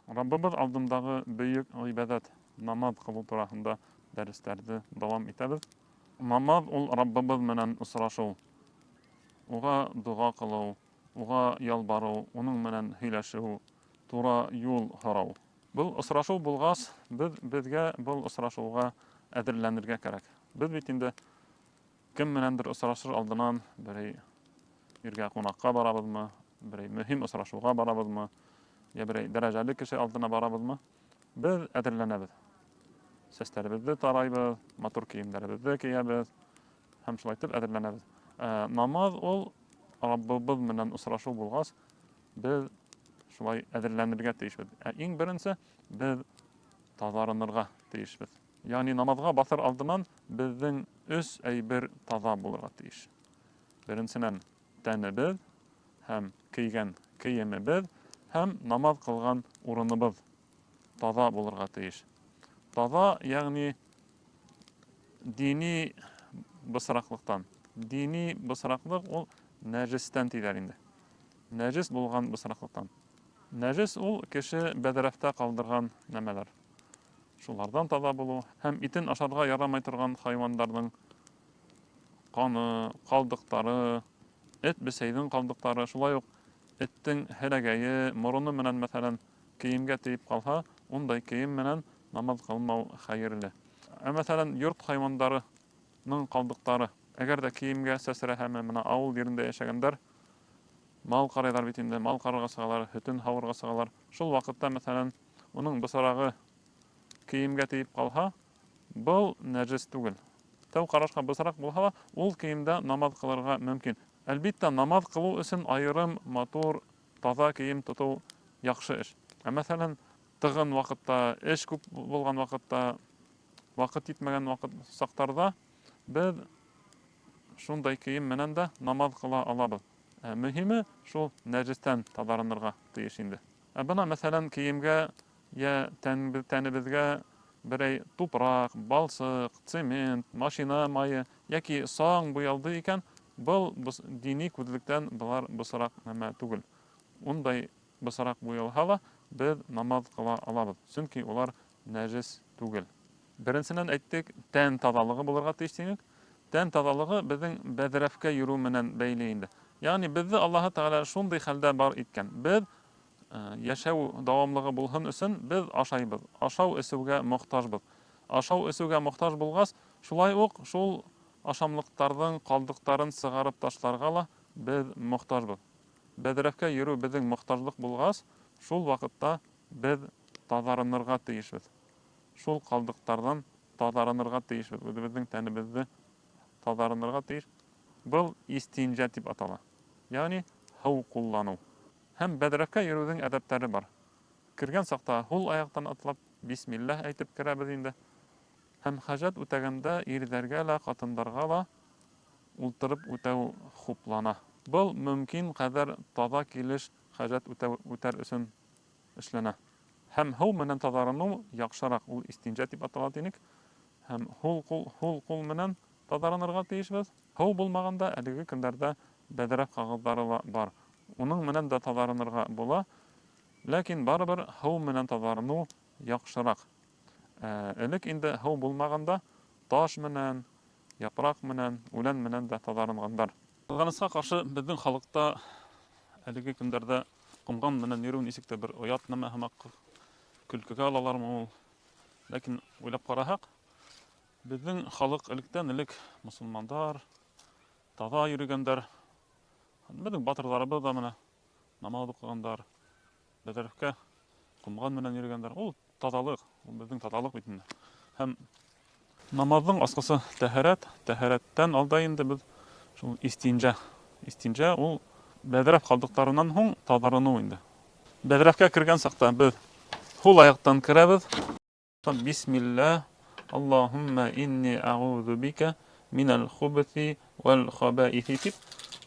Раббыбыҙ алдындағы бөйөк ғибәҙәт, намаҙ ҡылыу тураһында дәрестәрҙе дауам итәбеҙ. Намаҙ ул Раббыбыҙ менән осрашыу, уға доға ҡылыу, уға ялбарыу, уның менән һөйләшеү, тура юл һорау. Был осрашыу булғас, беҙ беҙгә был осрашыуға әҙерләнергә кәрәк. Беҙ бит инде Кем менәндер осрашыр алдынан берәй иргә ҡунаҡҡа барабыҙмы, берәй мөһим осрашыуға барабыҙмы, йә берәй дәрәжәле кеше алдына барабыҙмы, беҙ әҙерләнәбеҙ. Сәстәребеҙҙе тарайбыҙ, матур кейемдәребеҙҙе кейәбеҙ һәм шулай итеп әҙерләнәбеҙ. Ә намаҙ ул Раббыбыҙ менән осрашыу булғас, беҙ шулай әҙерләнергә тейешбеҙ. Ә иң беренсе беҙ таҙарынырға тейешбеҙ. Ягъни намаҙға баҫыр алдынан беҙҙең өс әйбер таҙа булырға тейеш. Беренсенән, тәнебеҙ һәм кейгән кейемебеҙ һәм намаҙ ҡылған урыныбыҙ таҙа булырға тейеш. Таҙа, ягъни дини бысраҡлыҡтан. Дини бысраҡлыҡ ул нәжестән тиҙәр инде. Нәжес булған бысраҡлыҡтан. Нәжес ул кеше бәҙрәфтә ҡалдырған нәмәләр. Шуларҙан таҙа булыу һәм итен ашарға ярамай торған хайуандарҙың ҡаны, ҡалдыҡтары, эт-бесәйҙең ҡалдыҡтары, шулай уҡ эттең һеләгәйе, мороно менән, мәҫәлән, кейемгә тейеп ҡалһа, ундай кейем менән намаҙ ҡылмау хәйерле. Ә мәҫәлән, йорт хайуандарының ҡалдыҡтары, әгәр ҙә кейемгә сәсрәһәме, мына ауыл ерендә йәшәгәндәр мал ҡарайҙар бит инде, мал ҡарарға сығалар, һөтөн һауырға сығалар. Шул ваҡытта, мәҫәлән, Уның бысарағы кейемгә тейеп ҡалһа, был нәжес түгел. Тәү ҡарашҡа бысраҡ булһа ла, ул кейемдә намаҙ ҡылырға мөмкин. Әлбиттә, намаҙ ҡылыу өсөн айырым, матур, таҙа кейем тотоу яҡшы эш. Ә мәҫәлән, тығын ваҡытта, эш күп булған ваҡытта, ваҡыт етмәгән ваҡыт саҡтарҙа беҙ шундай кейем менән дә намаҙ ҡыла алабыҙ. Ә мөһиме шул нәжестән таҙарынырға тейеш инде. Ә бына, мәҫәлән, кейемгә йә тәнебеҙгә берәй тупраҡ, балсыҡ, цемент, машина майы йәки саң буялды икән, был дини күҙлектән былар бысраҡ нәмә түгел. Ундай бысраҡ буялһа ла, беҙ намаҙ ҡыла алабыҙ, сөнки улар нәжес түгел. Беренсенән әйттек, тән таҙалығы булырға тейеш тинек. Тән таҙалығы беҙҙең бәҙрәфкә йөрөү менән бәйле инде. Ягъни беҙҙе Аллаһы Тәғәлә шундый хәлдә бар иткән. Беҙ яшәү дәвамлыгы булһын өсөн беҙ ашайбыҙ. Ашау-эсеүгә мохтажбыҙ. Ашау-эсеүгә мохтаж булғас, шулай ук шул ашамлыҡтарҙың ҡалдыҡтарын сығарып ташларға ла беҙ мохтажбыҙ. Бәҙрәфкә йөрөү беҙҙең мохтажлыҡ булғас, шул ваҡытта беҙ таҙарынырға тейешбеҙ. Шул ҡалдыҡтарҙан таҙарынырға тейешбеҙ, үҙебеҙҙең тәнебеҙҙе таҙарынырға тейеш. Был истинжә дип атала. Ягъни һыу ҡулланыу. Һәм бәҙрәфкә йөрөүҙең әҙәптәре бар. Кергән саҡта һул аяҡтан атлап, бисмилләһ әйтеп керәбеҙ инде. Һәм хаҗәт үтәгәндә ирҙәргә лә, ҡатындарға ла ултырып үтәү хуплана. Был мөмкин ҡәҙәр таҙа килеш хаҗәт үтәү үтәр өсөн эшләнә. Һәм һыу менән таҙарыныу яҡшыраҡ, ул истинжә дип атала тинек. Һәм һул ҡул, һул ҡул менән таҙарынырға тейешбеҙ. Һыу булмағанда әлеге көндәрҙә бәҙрәф ҡағыҙҙары ла бар. Уның менән дә таҙарынырға була. Ләкин барыбер һыу менән таҙарыныу яҡшыраҡ. Ә элек инде һыу булмағанда таш менән, япраҡ менән, үлән менән дә таҙарынғандар. Ҡыҙғанысҡа ҡаршы, беҙҙең халыҡта әлеге көндәрҙә Ҡомған менән йөрөү нисек тә бер оят нәмә һымаҡ, көлкөгә алалармы ул. Ләкин уйлап ҡараһаҡ, беҙҙең халыҡ электән элек мосолмандар, таҙа йөрөгәндәр. Беҙҙең батырҙарыбыҙ ҙа менә намаҙ уҡығандар, бәҙрәфкә ҡомған менән йөрөгәндәр. Ул Тазалыҡ, ул беҙҙең тазалыҡ бит инде. Һәм намаҙҙың асҡысы тәһәрәт, тәһәрәттән алда инде беҙ шул истинжа. Истинжа ул бәҙрәф ҡалдыҡтарынан һуң таҙарыныу инде. Бәҙрәфкә кергән саҡта беҙ һул аяҡтан керәбеҙ. Бисмилла, Аллаһумма инни әғүҙу бика минәл хубси вәл хабаиҫи тип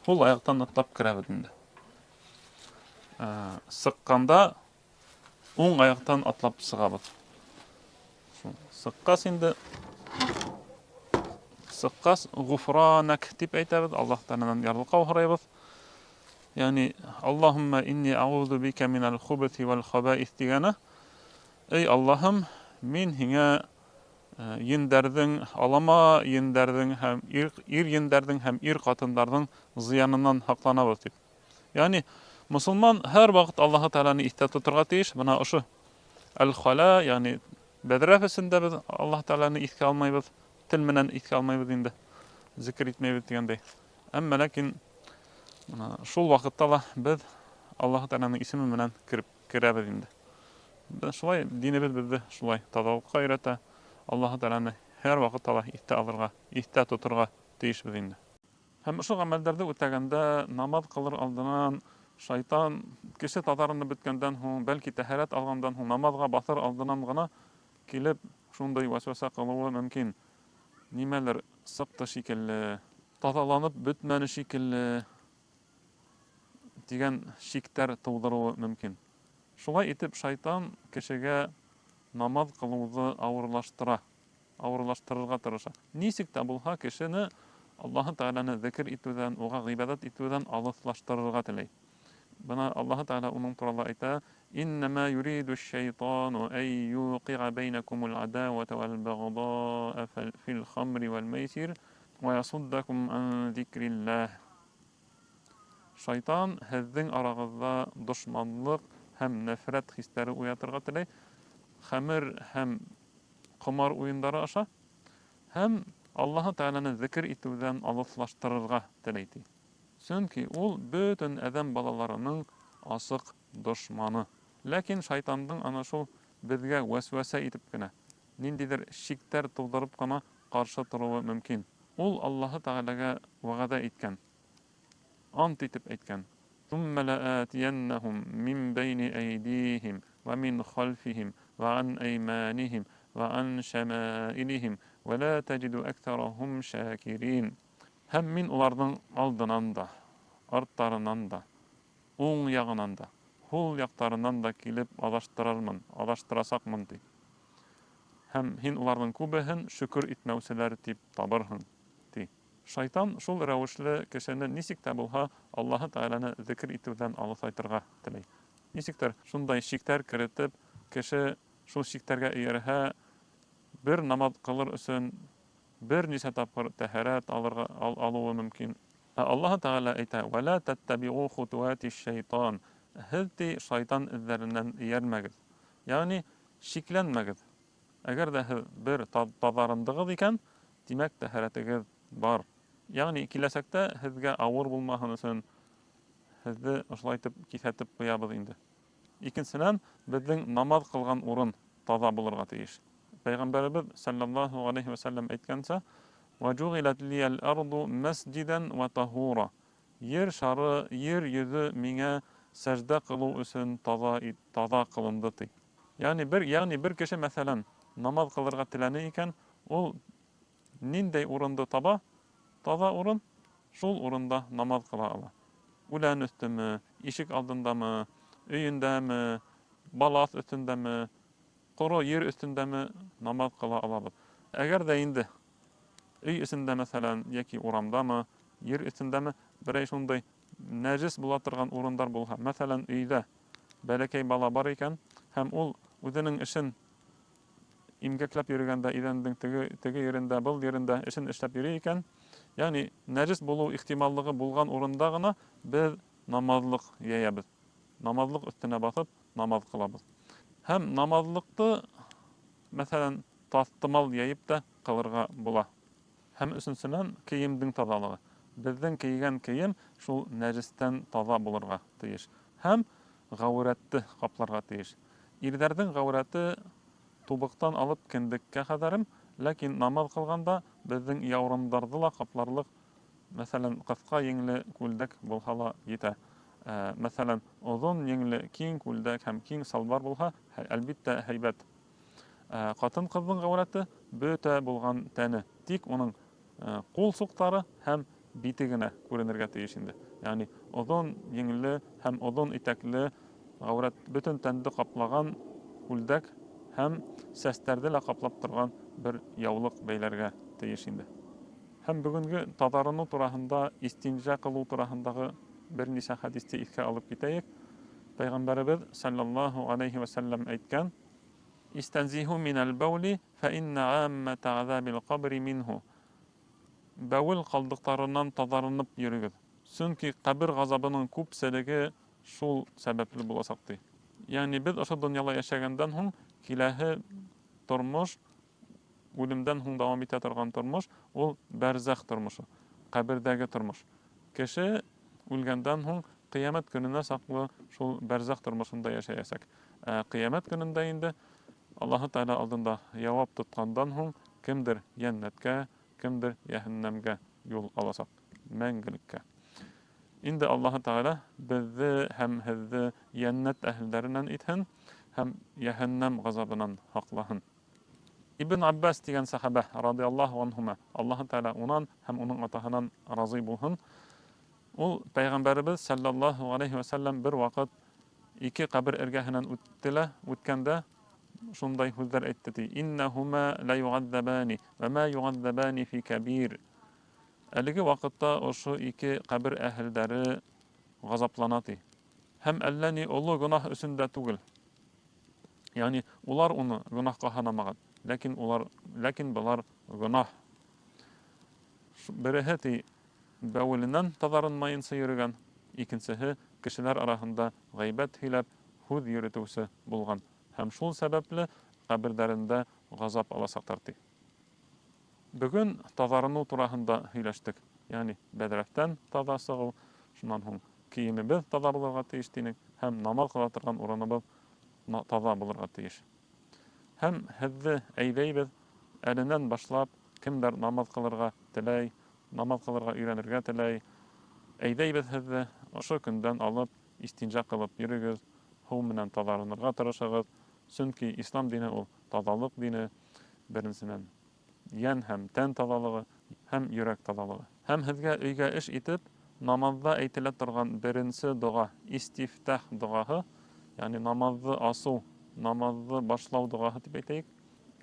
һул аяҡтан атлап керәбеҙ инде. Сыҡҡанда Уң аяҡтан атлап сығабыҙ. Сыҡҡас инде сыҡҡас ғуфранак дип әйтәбеҙ, Аллаһ Тәғәләнән ярлыҡау һорайбыҙ. Ягъни Аллаһумма инни аузу бика минәл хубси вәл хабаис дигәне Эй Аллаһым, мин һиңә ендәрҙең, алама ендәрҙең һәм ир, ир ендәрҙең һәм ир ҡатындарҙың зыянынан һаҡланабыҙ тип. Ягъни мосолман һәр ваҡыт Аллаһы Тәғәләне иҫтә тоторға тейеш. Бына ошо әл-хала, ягъни бәҙрәф эсендә беҙ Аллаһ Тәғәләне иҫкә алмайбыҙ, тел менән иҫкә алмайбыҙ инде, зикер итмәйбеҙ тигәндәй. Әммә ләкин бына шул ваҡытта ла беҙ Аллаһы Тәғәләнең исеме менән кереп керәбеҙ инде. Беҙ шулай динебеҙ беҙҙе шулай таҙалыҡҡа өйрәтә. Аллаһы Тәғәләне һәр ваҡытта ла иҫтә алырға, иҫтә тоторға тейешбеҙ инде. Һәм ошо ғәмәлдәрҙе үтәгәндә намаҙ ҡылыр алдынан шайтан кеше таҙарынып бөткәндән һуң, бәлки тәһәрәт алғандан һуң намаҙға баҫыр алдынан ғына килеп шундай вәсвәсә ҡылыуы мөмкин. Нимәлер сыҡты шикелле, таҙаланып бөтмәне шикелле тигән шиктәр тыуҙырыуы мөмкин. Шулай итеп шайтан кешегә намаҙ ҡылыуҙы ауырлаштыра, ауырлаштырырға тырыша. Нисек тә булһа кешене Аллаһы Тәғәләне зикер итеүҙән, уға ғибәҙәт итеүҙән алыҫлаштырырға теләй. Бына Аллаһы Тәғәлә уның турала әйтә: "Иннәмә юриду шайтану әй юҡиға бәйнәкумул адавата вәл бағдаа фил хамри вәл мәйсир вә ясуддакум ан зикрилләһ". Шайтан һеҙҙең арағыҙҙа дошманлыҡ һәм нәфрәт хистәре уятырға теләй, хәмер һәм ҡомар уйындары аша һәм Аллаһы Тәғәләне зикер итеүҙән алыҫлаштырырға теләй ти. Сөнки ул бөтөн әҙәм балаларының асыҡ дошманы. Ләкин шайтандың ана шул беҙгә вәсвәсә итеп кенә, ниндәйҙер шиктәр тыуҙырып ҡына ҡаршы тороуы мөмкин. Ул Аллаһы Тәғәләгә вәғәҙә иткән, ант итеп әйткән: "Сумма лаатияннахум мин бәйни әйдиһим ва мин хальфиһим ва ан әйманихим ва ан шамаилихим ва ла таҗиду аксарахум шакирин". Һәм мин уларҙың алдынан да, арттарынан да, уң яғынан да, һул яҡтарынан да килеп аҙаштырырмын, аҙаштырасаҡмын ти. Һәм һин уларҙың күбеһен шөкөр итмәүселәр тип табырһың ти. Шайтан шул рәүешле кешене нисек тә булһа Аллаһы Тәғәләне зикер итеүҙән алыҫайтырға теләй. Нисектер шундай шиктәр керетеп, кеше шул шиктәргә эйәрһә, бер намаҙ ҡылыр өсөн бер нисә тапҡыр тәһәрәт алырға алыуы мөмкин. Ә Аллаһы Тәғәлә әйтә: "Ва ла таттабиу хутуати шайтан". Һеҙ ти шайтан эҙҙәренән эйәрмәгеҙ. Ягъни шикләнмәгеҙ. Әгәр ҙә һеҙ бер таҙарындығыҙ икән, тимәк тәһәрәтегеҙ бар. Ягъни киләсәктә һеҙгә ауыр булмаһын өсөн һеҙҙе ошолай итеп киҫәтеп ҡуябыҙ инде. Икенсенән, беҙҙең намаҙ ҡылған урын таҙа булырға тейеш. Пәйғәмбәребеҙ саллаллаһу алейхи ва саллям әйткәнсә: "Ва жуғилат лиял арду масҗидан ва таһура". Ер шары, ер йөҙө миңә сәждә ҡылыу өсөн таҙа таҙа ҡылынды ти. Ягъни бер кеше мәҫәлән намаҙ ҡылырға теләне икән, ул ниндәй урынды таба, таҙа урын, шул урында намаҙ ҡыла ала. Үлән өҫтөмө, ишек алдындамы, өйөндәме, балаҫ өҫтөндәме, ҡоро ер өҫтөндәме намаҙ ҡыла алабыҙ. Әгәр ҙә инде өй эсендә мәҫәлән, йәки урамдамы, ер өҫтөндәме берәй шундай нәжес була торған урындар булһа, мәҫәлән, өйҙә бәләкәй бала бар икән, һәм ул үҙенең эшен имгәкләп йөрөгәндә иҙәндең теге ерендә, был ерендә эшен эшләп йөрөй икән, ягъни нәжес булыу ихтималлығы булған урында ғына беҙ намаҙлыҡ йәйәбеҙ. Намаҙлыҡ өҫтөнә баҫып намаҙ ҡылабыҙ. Һәм намаҙлыҡты, мәҫәлән, таҫтымал йәйеп тә ҡылырға була. Һәм өсөнсөнән, кейемдең таҙалығы. Беҙҙең кейгән кейем шул нәжестән таҙа булырға тейеш. Һәм ғәүрәтте ҡапларға тейеш. Ирҙәрҙең ғәүрәте тубыҡтан алып кендеккә хәҙәрем, ләкин намаҙ ҡылғанда беҙҙең яурындарҙы ла ҡапларлыҡ, мәҫәлән, ҡыҫҡа еңле күлдәк булһа ла етә. Мәҫәлән, оҙон еңле киң күлдәк һәм киң салбар булһа, әлбиттә, һәйбәт. Ҡатын-ҡыҙҙың ғәүрәте бөтә булған тәне, тик уның ҡул суҡтары һәм бите генә күренергә тейеш инде. Ягъни оҙон еңле һәм оҙон итәкле ғәүрәт бөтөн тәнде ҡаплаған күлдәк һәм сәстәрҙе лә ҡаплап торған бер яулыҡ бәйләргә тейеш инде. Һәм бөгөнгө таҙарыныу тураһында, истинжа ҡылыу тураһындағы бер нисә хәдисте иҫкә алып китәйек. Пәйғәмбәребеҙ саллаллаһу алейхи ва саллям әйткән: Истәнзиһу минәл бәүли фә иннә гаммәтә гәзәбил ҡабри минһу. Бәүел ҡалдыҡтарынан таҙарынып йөрөгөҙ. Сөнки ҡәбер ғазабының күпселеге шул сәбәпле буласаҡ, ти. Ягъни беҙ ошо донъяла йәшәгәндән һуң киләһе тормош, үлемдән һуң дауам итә торған тормош, ул бәрзәх тормошо, ҡәберҙәге тормош. Кеше үлгәндән һуң ҡиәмәт көнөнә саҡлы шул бәрзәх тормошонда йәшәйәсәк. Ә ҡиәмәт көнөндә инде Аллаһы Тәғәлә алдында яуап тотҡандан һуң кемдер йәннәткә, кемдер йәһәннәмгә юл аласаҡ, мәңгелеккә. Инде Аллаһы Тәғәлә беҙҙе һәм һеҙҙе йәннәт әһелдәренән итһен һәм йәһәннәм ғазабынан һаҡлаһын. Ибн Аббас тигән сәхәбә, радиаллаһу анһума, Аллаһы Тәғәлә унан һәм уның атаһынан разый булһын, ул Пәйғәмбәребеҙ сәлләллаһу ғәләйһи вә сәлләм бер ваҡыт ике ҡәбер эргәһенән үтте лә, үткәндә шундай һүҙҙәр әйтте ти: Иннәһума ла юғәҙҙәбәни вә ма юғәҙҙәбәни фи кәбир. Әлеге ваҡытта ошо ике ҡәбер әһелдәре ғазаплана ти. Һәм әллә ни оло гонаһ өсөн дә түгел. Ягъни улар уны гонаһҡа һанамаған, ләкин улар, ләкин былар гонаһ. Береһе ти бәүеленән таҙарынмайынса йөрөгән, икенсеһе кешеләр араһында ғәйбәт һөйләп һүҙ йөрөтөүсе булған һәм шул сәбәпле ҡәберҙәрендә ғазап аласаҡтар ти. Бөгөн таҙарыныу тураһында һөйләштек. Ягъни бәҙрәфтән таҙа сығыу, шунан һуң кейемебеҙ таҙа булырға тейеш тинек һәм намаҙ ҡыла торған урыныбыҙ таҙа булырға тейеш. Һәм һеҙҙе әйҙәйбеҙ, әленән башлап кемдәр намаҙ ҡылырға теләй, намаҙ ҡылырға өйрәнергә теләй, әйҙәйбеҙ һеҙҙе ошо көндән алып истинжа ҡылып йөрөгөҙ, һыу менән таҙарынырға тырышығыҙ, сөнки ислам дине ул таҙалыҡ дине, беренсенән йән һәм тән таҙалығы һәм йөрәк таҙалығы. Һәм һеҙгә өйгә эш итеп намаҙҙа әйтелә торған беренсе доға, истифтах доғаһы, ягъни намаҙҙы асыу, намаҙҙы башлау доғаһы тип әйтәйек.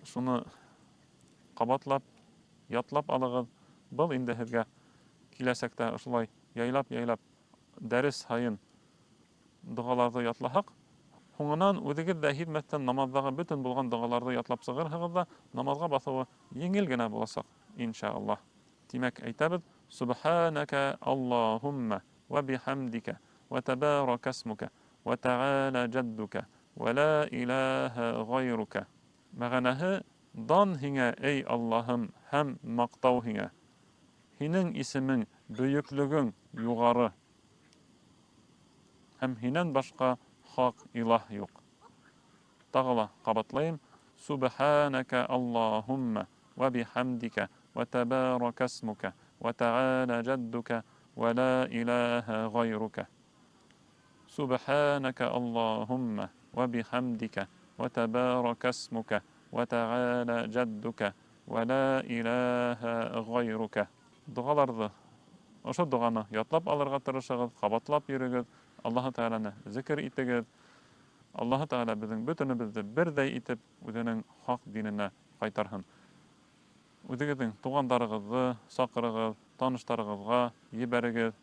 Шуны ҡабатлап, ятлап алығыҙ. Был инде һеҙгә киләсәктә ошолай яйлап-яйлап дәрес һайын доғаларҙы ятлаһаҡ, һуңынан үҙегеҙ ҙә һиҙмәҫтән намаҙҙағы бөтөн булған доғаларҙы ятлап сығырһығыҙ ҙа, намаҙға баҫыуы еңел генә буласаҡ, иншаллаһ. Тимәк, әйтәбеҙ: Субханака Аллаһумма ва бихамдика ва табарака исмука ва таала джаддука ва ла илаһа ғайрука. Мәғәнәһе: дан һиңә, эй Аллаһым, һәм маҡтау һиңә. Һинең исемең, бөйөклөгөң юғары. Һәм һинән башҡа хаҡ илаһ юҡ. Тағы ла ҡабатлайым: Субханака Аллаһумма ва бихамдика ва табарака исмука ва таала джаддука ва ла илаһа ғайрука. Субханака Аллаһумма ва бихамдика ва табарака исмука ва таала джаддука ва ла илаһа ғайрука. Доғаларҙы, ошо доғаны ятлап алырға тырышығыҙ, ҡабатлап йөрөгөҙ, Аллаһы Тәғәләне зикер итегеҙ. Аллаһы Тәғәлә беҙҙең бөтөнөбөҙҙө берҙәй итеп үҙенең хаҡ диненә ҡайтарһын. Үҙегеҙҙең туғандарығыҙҙы саҡырығыҙ, таныштарығыҙға ебәрегеҙ,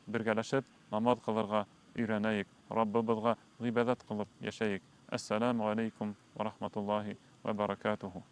бергәләшеп намаҙ ҡылырға өйрәнәйек, Раббыбыҙға ғибәҙәт ҡылып йәшәйек. Әссәләмү алейкум ва рахматуллаһи ва баракатуһу.